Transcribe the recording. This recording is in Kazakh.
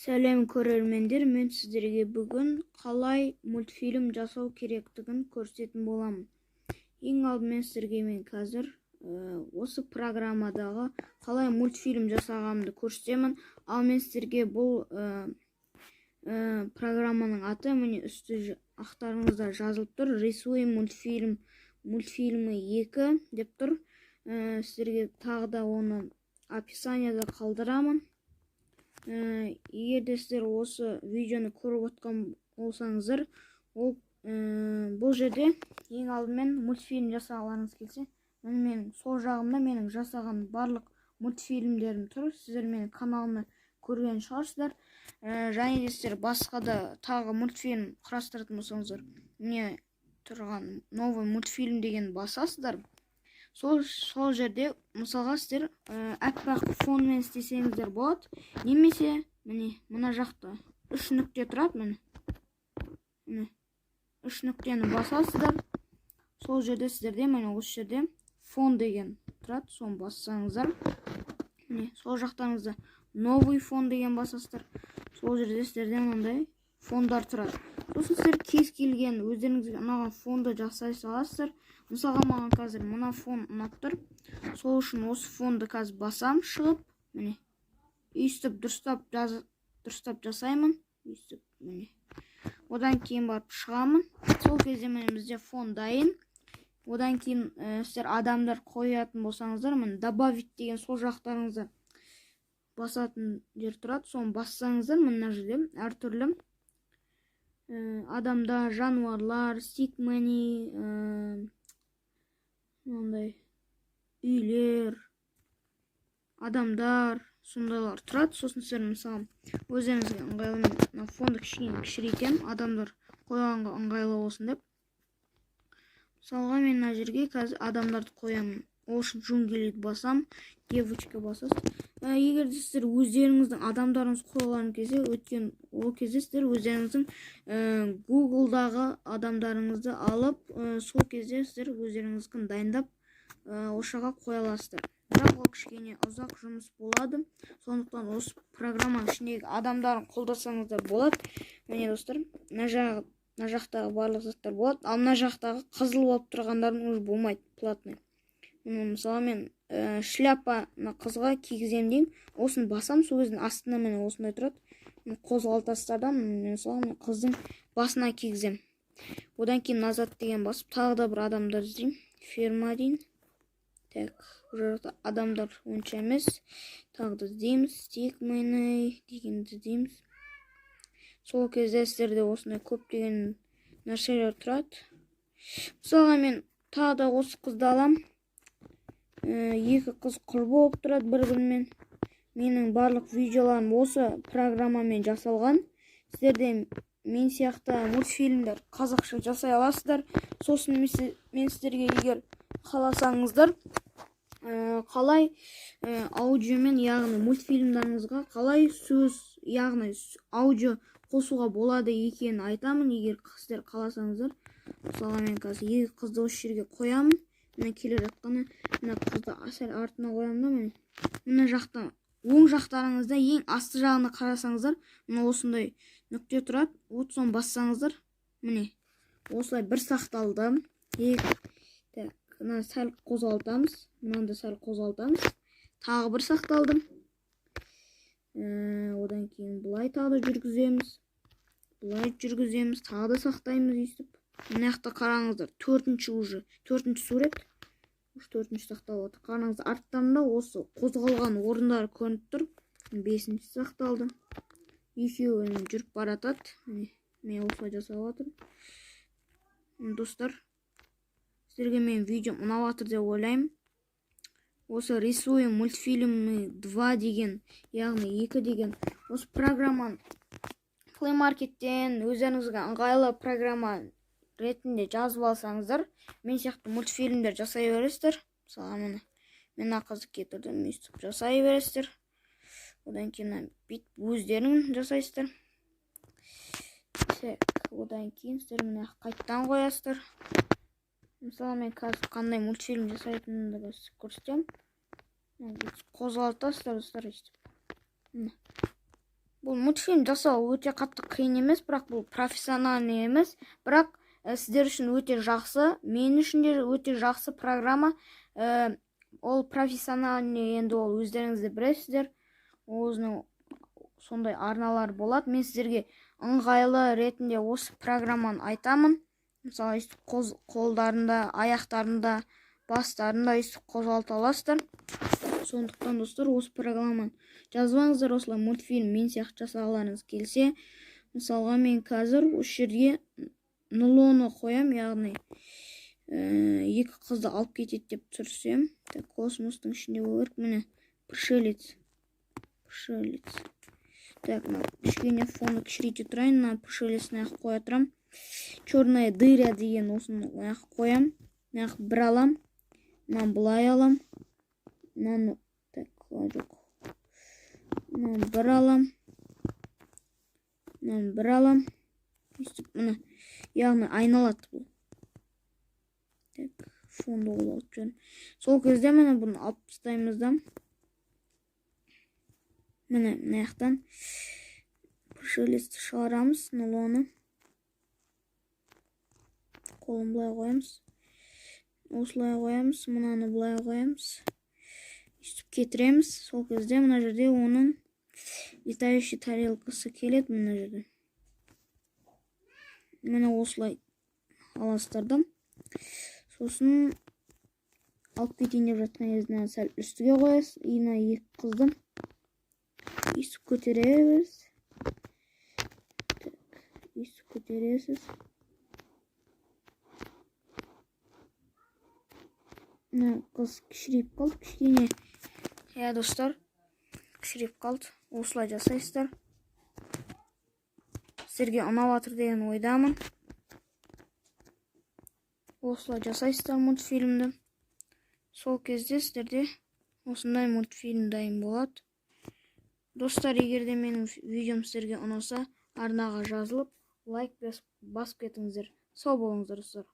Сәлем, көрермендер! Мен сіздерге бүгін қалай мультфильм жасау керектігін көрсететін боламын. Ең алдымен сіздерге мен қазір осы программадағы қалай мультфильм жасағанымды көрсетемін. Ал мен сіздерге бұл программаның аты, міне, үсті ақтарыңызда жазылып тұр, «Рисуем мультфильм», «Мультфильмы 2» деп тұр. Сіздерге тағы да оны описанияда қалдырамын. Егер де сіздер осы видеоны көріп отқан болсаңыздар, ол бұл жерде ең алдымен мультфильм жасағыларыңыз келсе, міне, менің сол жағымда менің жасаған барлық мультфильмдерім тұр. Сіздер менің каналымды көрген шығарсыздар. Және де сіздер басқа да тағы мультфильм құрастыратын болсаңыздар, міне тұрған «Новый мультфильм» деген басасыздар. Сол жерде, мысалға, сіздер аппақ фонмен істесеңіздер болады немесе, міне, мына жақта үш нүкте тұрады. Міне, міне, үш нүктені басасыздар. Сол жерде сіздерде, міне, осы жерде «Фон» деген тұрады. Соны бассаңыздар, міне, сол жақтарыңызда «Новый фон» деген басасыздар. Сол жерде сіздерде мынандай фондар тұрады. Сосын сіздер кез келген өздеріңізге ұнаған фонды жасай саласыздар. Мысалға, маған қазір мына фон ұнап тұр. Сол үшін осы фонды қазір басам шығып, міне, өйстіп дұрыстап жасаймын өйстіп, міне. Одан кейін барып шығамын. Сол кезде, міне, бізде фон дайын. Одан кейін сіздер адамдар қоятын болсаңыздар, міне, «Добавить» деген сол жақтарыңызда басатын жер тұрады. Соны бассаңыздар, мына жерде әртүрлі адамдар, жануарлар, стикмени, мынандай үйлер, адамдар, сондайлар тұрады. Сосын сіздер, мысалы, өздеріңізге ыңғайлы, мен мына фонды кішкене кішірейтемін, адамдар қойғанға ыңғайлы болсын деп. Мысалға, мен мына жерге қазір адамдарды қоямын. Ол үшін «Джунгли» басам, «Девочка» басасыз. Егер де сіздер өздеріңіздің адамдарыңызды қойғыларыңыз келсе, өткен ол кезде сіздер өздеріңіздің Гуглдағы адамдарыңызды алып, сол кезде сіздер өздеріңіздікін дайындап, осы жаққа қоя аласыздар. Бірақ ол кішкене ұзақ жұмыс болады. Сондықтан осы программаның ішіндегі адамдарын қолдасаңыздар болады. Міне, достар, мына жақтағы барлық заттар болады. Ал мына жақтағы қызыл болып тұрғандардың уже болмайды, платный. Міне, мысалы, мен шляпа мына қызға кигіземін деймін. Осыны басам. Сол кездің астында, міне, осындай тұрады. Міне, қозғалтасыздар да, міне, мысалы, мен қыздың басына кигіземін. Одан кейін «Назад» деген басып, тағы да бір адамдар іздеймін. «Ферма» дейін. Так, бұл жақта адамдар онша емес. Тағы да іздейміз, «Стикмени» дегенді іздейміз. Сол кезде сіздерде осындай көптеген нәрселер тұрады. Мысалға, мен тағы да осы қызды алам. Екі қыз құрбы болып тұрады бір бірімен. Менің барлық видеоларым осы программамен жасалған. Сіздер де мен сияқты мультфильмдер қазақша жасай аласыздар. Сосын мен сіздерге, егер қаласаңыздар, қалай аудиомен, яғни мультфильмдарыңызға қалай сөз, яғни аудио қосуға болады екенін айтамын, егер сіздер қаласаңыздар. Мысалға, мен қазір екі қызды осы жерге қоямын. Мына келе жатқаны, мына қызды сәл артына қоямын да, міне, мына жақта, оң жақтарыңызда, ең асты жағына қарасаңыздар, мына осындай нүкте тұрады. Вот, соны бассаңыздар, міне, осылай бір сақталды. Екі, так, мынаны сәл қозғалтамыз, мынаны да сәл қозғалтамыз. Тағы бір сақталды. Одан кейін былай тағы да жүргіземіз, былай жүргіземіз, тағы да сақтаймыз өйстіп. Мына жақта қараңыздар, төртінші, уже төртінші сурет, уже төртінші сақталып отыр. Қараңыздар, арттарында осы қозғалған орындары көрініп тұр. Бесінші сақталды. Екеуі жүріп бара жатады. Міне, мен осылай жасап жатырмын. Достар, сіздерге менің видеом ұнап жатыр деп ойлаймын. Осы «Рисуем мультфильмы 2» деген, яғни 2 деген осы программаны Play Market'тен өздеріңізге ыңғайлы программа ретінде жазып алсаңыздар, мен сияқты мультфильмдер жасай бересіздер. Мысалға, міне, мен мына қызды кетірдім, өйстіп жасай бересіздер. Одан кейін бүйтіп өздерің жасайсыздар. Так, одан кейін сіздер, міне, қайтадан қоясыздар. Мысалы, мен қазір қандай мультфильм жасайтынымды көрсетемін. Қозғалтасыздар, достар, өйстіп. Міне, Бұл мультфильм жасау өте қатты қиын емес, бірақ бұл профессиональный емес, бірақ сіздер үшін өте жақсы, мен үшін де өте жақсы программа. Ол профессиональный, енді ол өздеріңіз де білесіздер, өзінің сондай арналар болады. Мен сіздерге ыңғайлы ретінде осы программаны айтамын. Мысалы, өйстіп қолдарында, аяқтарында, бастарында өйстіп қозғалта аласыздар. Сондықтан, достар, осы программаны жазбаңыздар, осылай мультфильм мен сияқты жасағыларыңыз келсе. Мысалға, мен қазір осы жерге НЛО-ны қоям, яғни екі қызды алып кетеді деп түсірсем. Так, космостың ішінде болу керек. Міне, пришелец. Пришелец. Так, мына кішкене фонды кішірейте тұрайын, мына пришелец мына жаққа қоя тұрамын. Черная дыра деген осыны мына жаққа қоямын. Мына жаққа бір алам, мынаны былай алам, мынаны, так, жоқ, мынаны бір алам, мынаны бір алам. Өйстіп, міне, яғни айналады бұл. Так, фонды алып жүрмін. Сол кезде міне бұны алып тастаймыз да, міне, мына жақтан пришелецті шығарамыз, НЛО-ны. Қолын былай қоямыз, осылай қоямыз, мынаны былай қоямыз, өйстіп кетіреміз. Сол кезде мына жерде оның летающий тарелкасы келеді. Мына жерде, міне, осылай аласыздар да, сосын алып кетейін деп жатқан кезде мынаны сәл үстіге қоясыз и мына екі қызды өйстіп көтереміз. Так, өйстіп көтересіз. Мына қыз кішірейіп қалды кішкене. Иә, достар, кішірейіп қалды. Осылай жасайсыздар. Сіздерге ұнап жатыр деген ойдамын. Осылай жасайсыздар мультфильмді. Сол кезде сіздерде осындай мультфильм дайын болады. Достар, егер де менің видеом сіздерге ұнаса, арнаға жазылып, лайк басып кетіңіздер. Сау болыңыздар, достар.